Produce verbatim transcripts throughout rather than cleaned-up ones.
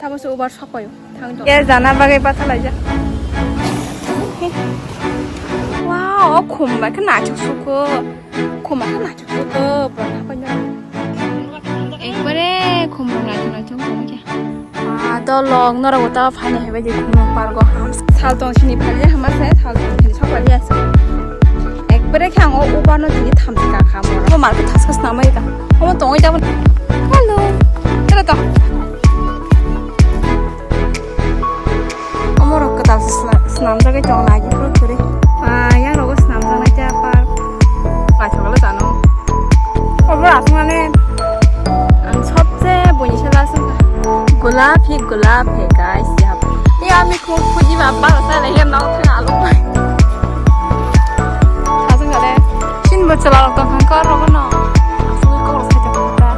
Tamo se ubar sokoyo. Thang tong. Ye jana bagwi bathalaijak. Wow, o khum bai khe naithok suko. Khum bai khe naithok suko. Ekbare khum rok naithok naithok tongwi khe. Ah, dolong norok ta phaini hai bai di khum rok pargo. Sal tong sini phaile hama se sal tong sini sok phaile asa. Ekbare khe ang o ubar no tini thamchi ka kha mo. Mo mar khe thas khas namai ka. Omo tongwi ta. Hello. Kero to. Omorok kwtal se sna-, snamjagwi tongo, naithotok kwrwi. Ah, yang rogo snamjaknai ta park. Naithokle tano. Obo aswk mane ang sobse buini se last wngkha. Gulap hi gulap hai guys, ya. Ya, ami khum phuji ba park sa le, ya, nao thang alu bai. Aswk kale. Sini bo chwla rok tong kha, kor rogo no. Aswk kor sai tong kha.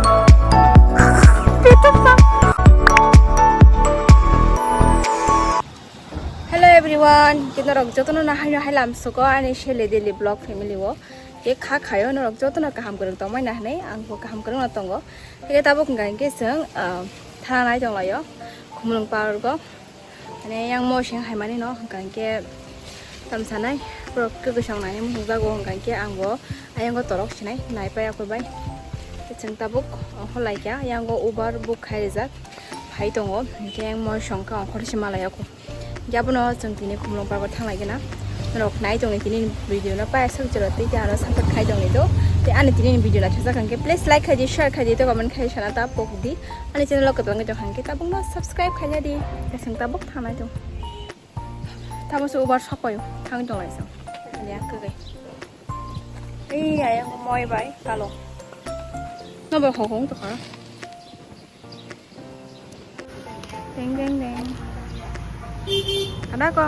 Petok sa. Hello everyone, khe norok jotono no haino hai lam suko ani Sele Daily Vlog family o. Khe kha khayo norok jotono kaham kwrwng tongmai na hinwi ang bo kaham kwrwng no tongo. Khe tabuk hwnkha hinkhe chwng, ah, thana nai tonglaio Khumulwng park o. Mane yang mo seng hai mani no hwnkha hinkhe tamsa nai borok kwkwi song nai mung jago hwnkha hinkhe ang bo ayang o torok sinai nai pai akoi bai. Khe chwng tabuk oho laikha yang o ubar book khai rijak. Phai tongo, hinkhe moisong khe ongkhorsi malai o. Hinkhe abono chwng tini Khumulwng park o thang lai gana. Norok nai tongni tini video no paya swk jora tei ano support khai tongni do. Tei ani tini video naithok jak hinkhe please like khai di, share khai di, tei comment khai sana ta pok di. Ani channel o kwbangma tong hinkhe tabuk no subscribe khai di. Tei chwng tabuk thang nai tong. Tamo se ubar sokoyo thang tong lai chwng. Ani ang kwgai. Ei ayang moi bai kalo. No bai hokong to kha. Deng, deng, deng. Ada ko?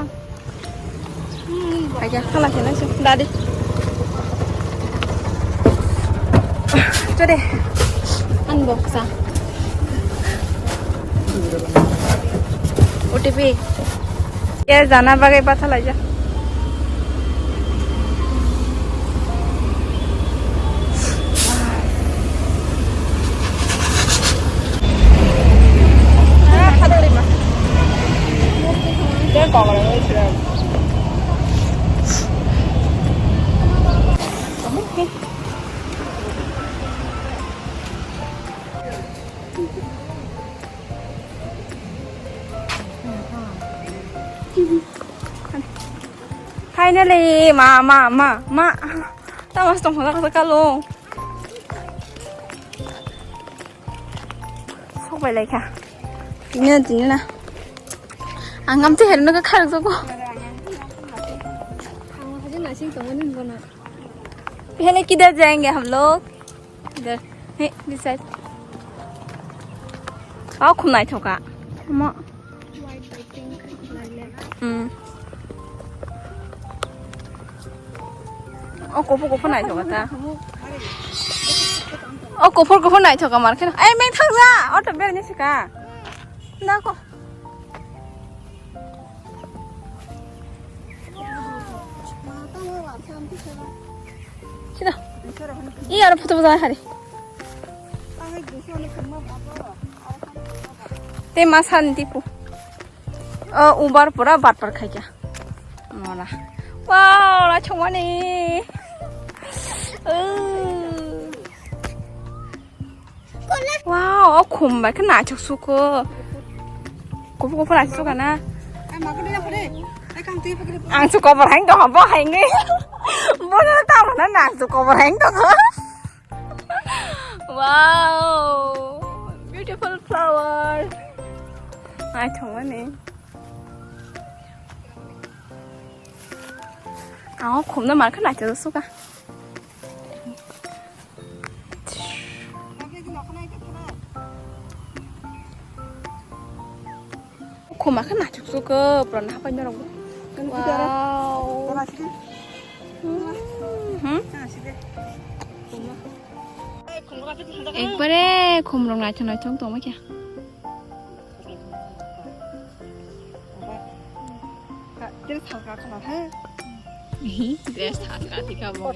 Aja, kalah sih, langsung. Dadi. Coba deh. Unbox ah. O T P. Ya, jana bagai patha laja. Finally, ma, ma, ma, ma. Tamo se tongthok jak kalung. Sok bai lai kha. Tini, tini na. Ang am te her na ka kharok jago. Pehla kidhar jayenge hum log? Idhar. Hey, this side. Oh, khum naithok kha. Omo. Hmm. Oh, kuphur kuphur naithok kha ta. Oh, kuphur kuphur naithok kha mar kheno. Ei, meng thang ja. Oh, to bel ni sika. Nako. Sida. Iya, aro photo bwsa hari. Te ma san tipu. O ubar pura batpar khaikya. Mora. Wow, la chongmani. Uh. Wow, o khum bai khe naithok suko. Kuphur kuphur naithok suka na. Ang su kobor hain tong bo hain nge. Bono ta mana na su kobor hain tong. Wow, beautiful flower. Naithok mani. Ang o khum no mar khe naithok suka. Khuma khe naithok suko, pura nahapai norok. Wow. Hmm. Hmm? Ekbare khum rok naithok naithok tongma khe. Dress halka khwna he. Dress halka thika bo.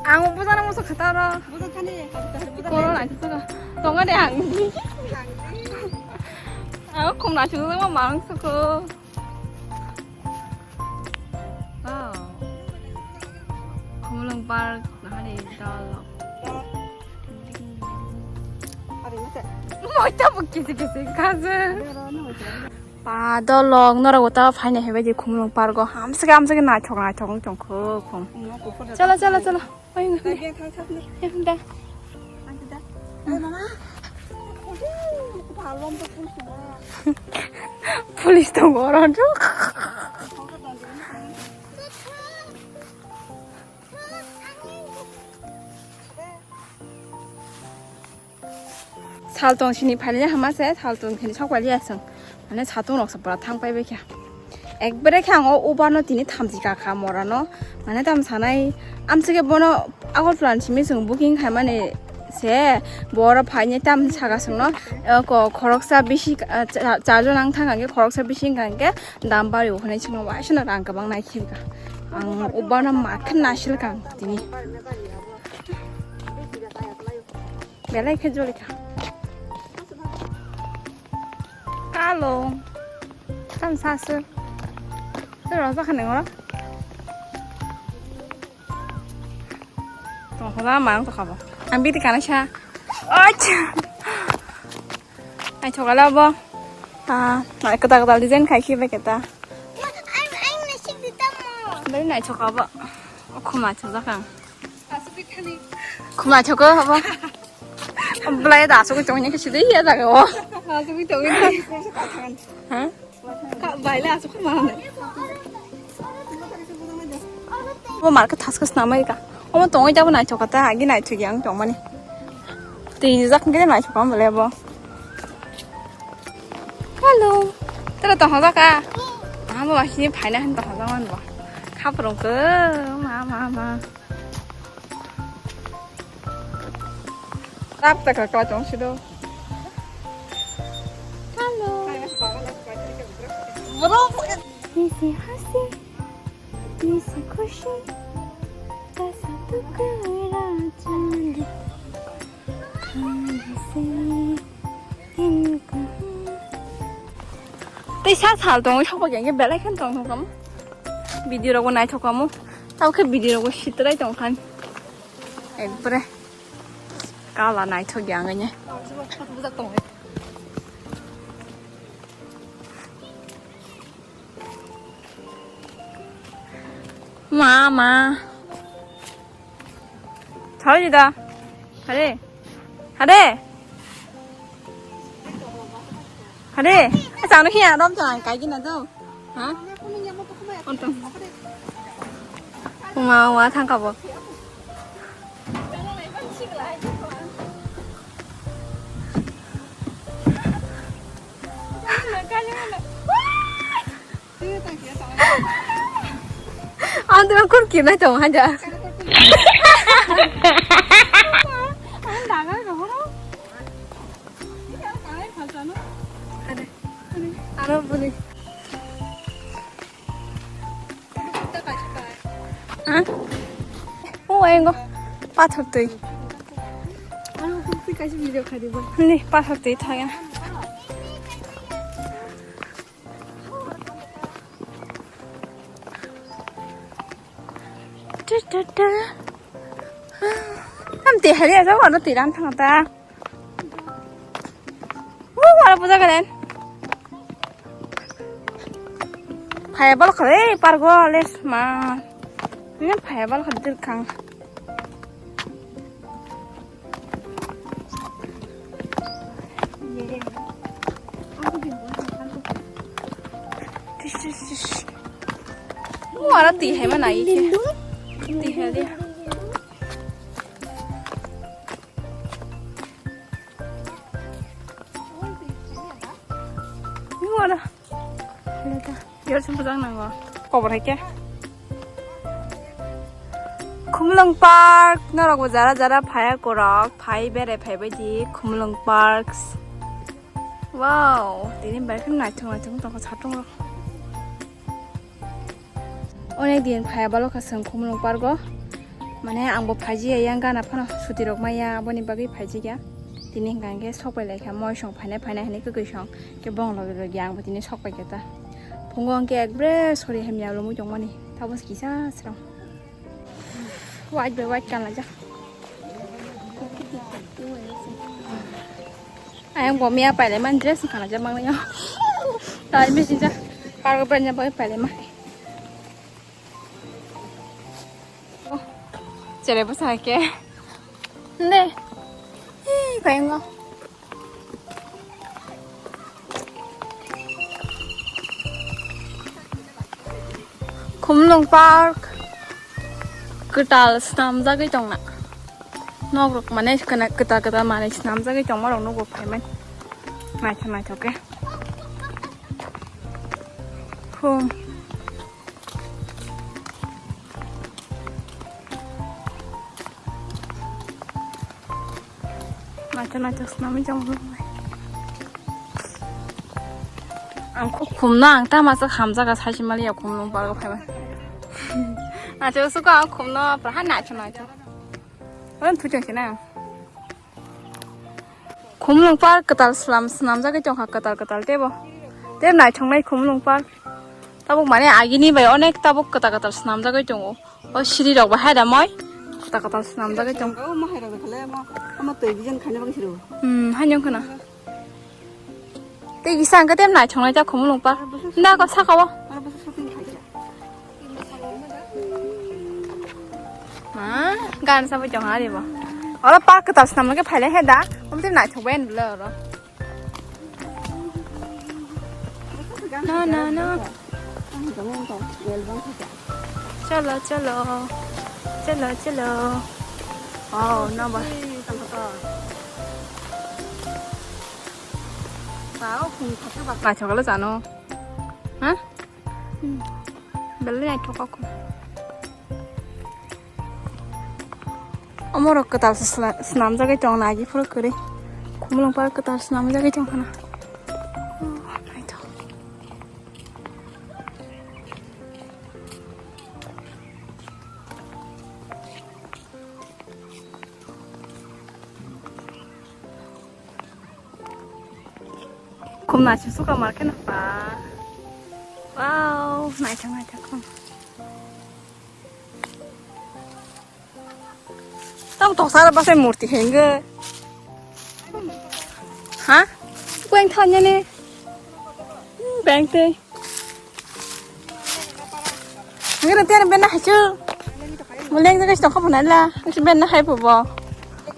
Ang buja nang musu khataro. Buja thani. Koro na kisa. Tonga de ang. Ang khum na chungo ma mang suko. Wow. Khumulwng Park nahani dol. Moita bo kisi kisi kaje. Pa dolong norok ta phaina hebai di Khumulwng Park o hamsake hamsake naithok naithok wng tongkho khum. Chalo chalo chalo. Oi. Em da. Police tongo oro. Sal tong sini phailya hama se, sal tong sini sok phailya aswng. Mane satung rok se pura thang pai bai kha. Ekbare khe ang o ubar no tini thamchi ka kha mora no. Mane tam sanai, amsike bono Agartala ni simi chwng booking khai mani se, boro phaini tam saka chwng no, eh, ko-, khoroksa bisi, eh, cha-, charjon ang thang khe khoroksa bisi wng khe dam bari o hwnwi chwng no waisa no rang kwbang nai khe ka. Ang ubar no mat khe nasil kang tini. Belai khe joli kha. Kalo. Tam sa se. Se rasa kha nengora. Tong hola mang to khabo. Ang bidi kana sa. Acha. Ai chokala bo. Ah, ai kata kata design khai khi ba kata. Bari nai chokabo. Khuma chajak ang. Khuma choko habo. Belai da asuk tongni kisi de ya jaga o. Asuk tongni. Ha? Ka baile asuk khuma. Bo market thas khas namai ka. Omo tongoi jabo nai chokata agi nai thugi ang tongmani. Tini jak nge nai chokam bole bo. Hello. Tara tong hoda ka? Amo ba sini phaina han tong hoda man ba. Khaprong ko ma ma ma. Rap ta ka ka tong sido. Hello. Bro. Nisi hasi. Nisi khushi. Kasa tukra chandi. Tei sa sal tongwi sokba khe belai khe tong thokam. Video rok bo naithok kamo. Tao khe video rok bo sitrai tong khan. Ekbare kala naithok ya ngani. Mama. Thau ji da. Hare. Hare. Hare. Sa no hiya rom chang kai gina do. Ha? Untung. Uma uma thang kabo. Ang tong kur kirna tong haja. Ang daga rohoro. Aro buli. Ha? O engo pathor twi. Aro buli kaisa video khadi ba. Ni pathor twi thangya. Am te hari aja wano tiran thang ta. Wo wala puja karen. Phaya bal khare pargo les ma. Ni phaya bal khadir khang. Tis, tis, tis. Mo ara twi hai ma nai khe. Twi hai de. Mo ara. Yor se bwjak nango. Kobor hai khe. Khumulwng Park, norok bo jara jara phaya korok, phai berai phai bai di Khumulwng Parks. Wow, tini belai kheno naithok naithok tongkha satung rok. Onek din phaya balo kha chwng Khumulwng Park o. Mane ang bo phaiji ya, yang gana phano suti rok maya, aboni bagwi phaiji ya. Tini hwnkha hwnkhe sok pai lai kha, moi song phainai phainai hinwi kwkwi song khe bong logi logi ang bo tini sok pai kha ta. Phungo hwnkhe ekbre sori hamya lomwi tongmani, tabo kisa srang. White bai white kanlaijak. Ayang bo miya pailai man dress kanlaijak manglai. Tai misi ja. Park bai nya bai pailai ma. Chere bwsa hai khe. Ne. Hi, kayang o. Khumlung Park kwtal swnamjagwi tongna. Nok rok mane kwna-, kwtal kwtal manwi swnamjagwi tongma rok nugo phaimani. Naithok naithok khe. Khum. Naithok naithok swnamwi tong. Ang kho khumno ang tama sak hamjak saisi maliya khumno bargo phaiba. Naithok suka ang khumno praha naithok naithok. Oran thuchong sina. Khumlung Park kwtal slam swnamjagwi tongkha, kwtal kwtal teibo. Tei naithoknai Khumlung Park. Tabuk mane agini bai onek tabuk kwtal kwtal swnamjagwi tongo. O siri rok bahai da moi. Kwtal kwtal swnamjagwi tong. O mahai rok khale ma, ama twi bijan khani bang siro. Hmm, hanyong khana. Tei kisa hwnkhe tei naithoknai ta Khumlung Park. Nda ko saka o. Ma, gan sa bujong ha ribo. Oro park kwtal swnam lage phaile he da. Om tei naithok bai bwle oro. No, no, no. Chalo, chalo. Chalo, chalo. Wow, no ba. Wow, khum thakhe ba. Naithok le jano. Ha? Hmm. Belai naithok kha. Omorok kwtal se sla-, swnamjagwi tong nai phuru kwrwi. Khumlung Park kwtal swnamjagwi tong khana. Oh, naithok. Khum naisuk suka market na pa. Wow, naithok naithok khum. Tamo toksa basai murti henge. Ha? Kueng thanya ne. Bang te. Henge te ben na hachu. Muleng jaga stok khapna la. Ben na hai pobo.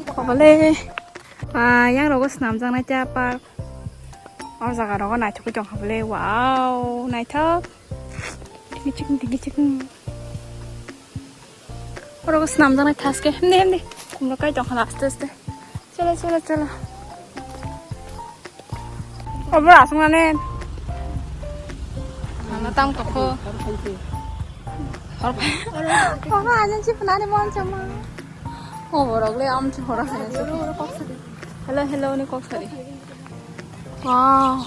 Pobole. Ah, yang rogo swnamjaknai ta park. O jaga rogo naithok tong kha bole. Wow, naithok. Tiki chikung, tiki chikung. Oro swnamjaknai thaske. Himdi, himdi. Kumno kai tong kha aste aste. Chalo, chalo, chalo. Obo aswk nane. Ano tang tokho. Obo ano si phunani mon chama. Obo rok le am chhora hai. Hello, hello ni kok sari. Wow.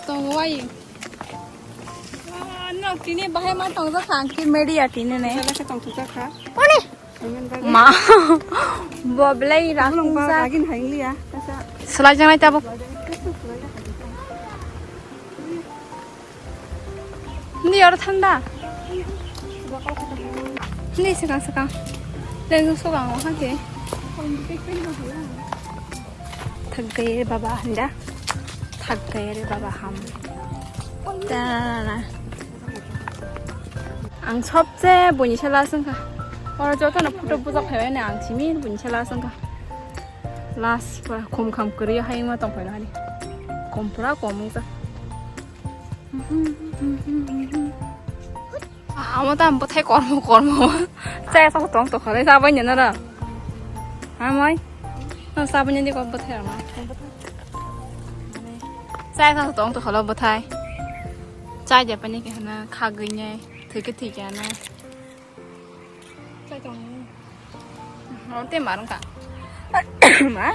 Tong wai. Ah, no, tini bahai ma tong jak kha, ang ki media tini ne. Jala khe tong thujak kha. Oni. Saman bagwi. Ma. Bo belai rak. Nang ba tungsa. Agin haingliya. Kasa. Selai jangai tabuk. Ni oro thanda. Ni sekang sekang. Leng sekang o hake. Thaggai baba handa. Thaggai re baba ham. Ta na. Ang sobse buini sala sengkha. Oro joto no photo bujak phaibai na ang simi buini sala sengkha. Last pura khum kham kwrwi hai ma tong phai na hari. Khum pura khum wngkha. Amo ta bwthai kormo kormo. Chaya sa tong to khare sa bai nana ra. Amai. No sa bai nani ko bwthai rama. Chaya sa tong to khalo bwthai. Chai ja pani ke hana khagwi nai. Thike thike ana. Chai tong. Mo te marung ka. Ma.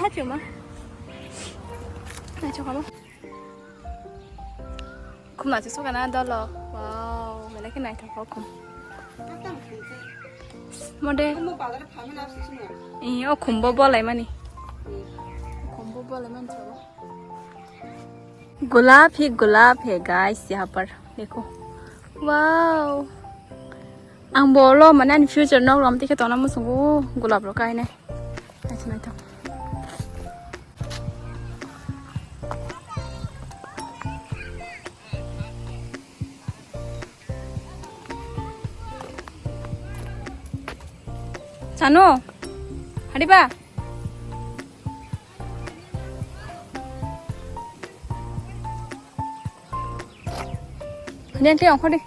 Achu ma. Achu ka ma. Khum naisuk suka na dolo. Wow. Naithok o khum. Mode. Ee, o khumbo bolaimani. Khumbo bolaimani sabo. Gulab hi gulab hai guys, yahan par dekho. Wow. Ang bolo mane ani future nok rom tikhe tona musungo gulab rok kainai. Naithok, naithok. Sanu, hariba? Hadi, aunty, ongkho di.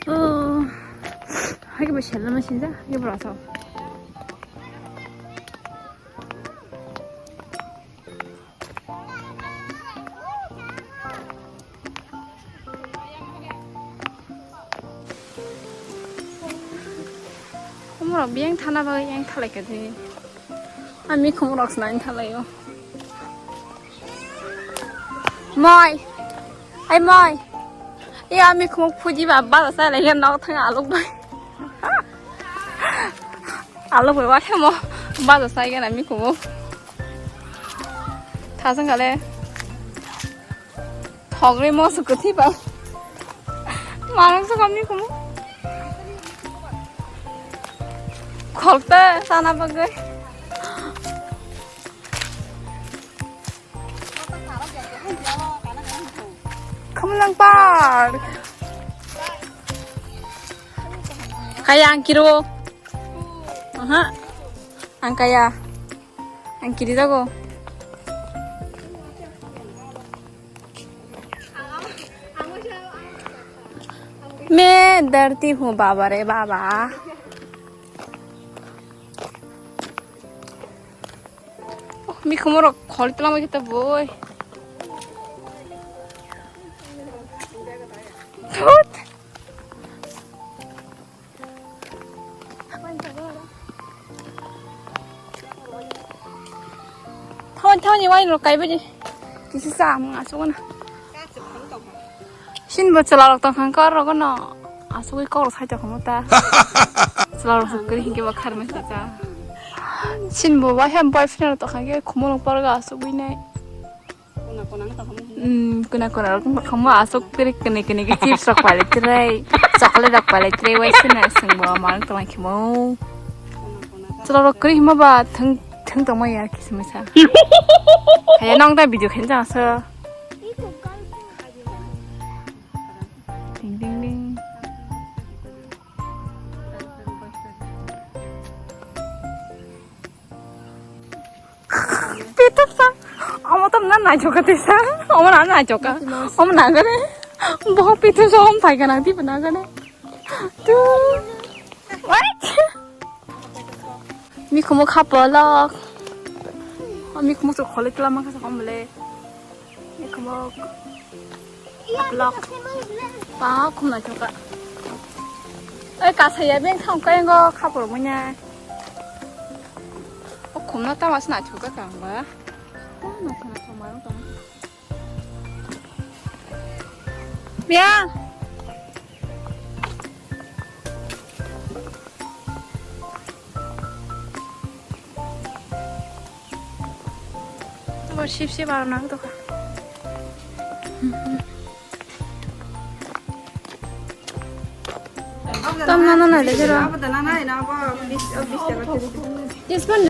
Oh, hai ke ba sel ma sinja, hai ke ba rasa. Khumrok biyang thana bagwi yang thalai kha di. Ami khumrok snai thalai o. Moi. Ai moi. Iya ami khumuk phuji ba ba sa lai nok thang alok bai. Alok bai wa khemo. Ba sa sai gana mi khumuk. Thasang kale. Thogri mo sukuthi bai. Marang sa kami khumuk. Khokta sana bagwi. Khumlang Park. Kaya ang kiro. Aha. Ang kaya. Ang kiri jago. मैं डरती हूँ बाबा रे बाबा। Oh, mikhumo rok khol tlang bai khe ta boi. Thut. Thon thon ni wai rok kai bani. Kisi sa mung asuk na. Sin bo chwla rok tong khang kor rok no. Asugwi kok rok sai tong khamu ta. Chwla rok sukri hinke ba kharmai sa ta. Sin bo ba hem boyfriend rok tong khang ke khumulung porga asugwi nai. Kuna kuna rok tong khamu asuk kri kene kene ke chips rok palai trai, chocolate rok palai trai wai sina sing bo ma rok tong khamo. Chwla rok kri hima ba thang thang tong ya kisi masa. Kaya nong ta video khen jang sa. Ding ding ding. Pitok sa. Omo tam na nai choka tisa. Omo na nai choka. Omo na gane. Bo pitok sa om thai kana di na gane. Tu. What? Mikhumo khapolok. Mikhumo so khole tla ma kha sa kom le. Mikhumo. Aplok. Pa khum na choka. Oi kasaya beng thang kai ngo khapor munya. O khum na tama sna choka kang ba. Ta na khum na thoma tong. Bia. Abo sip sip aro nang tokha. Tam nana nai le jero. Abo da nana ina abo bis bis taka. This one.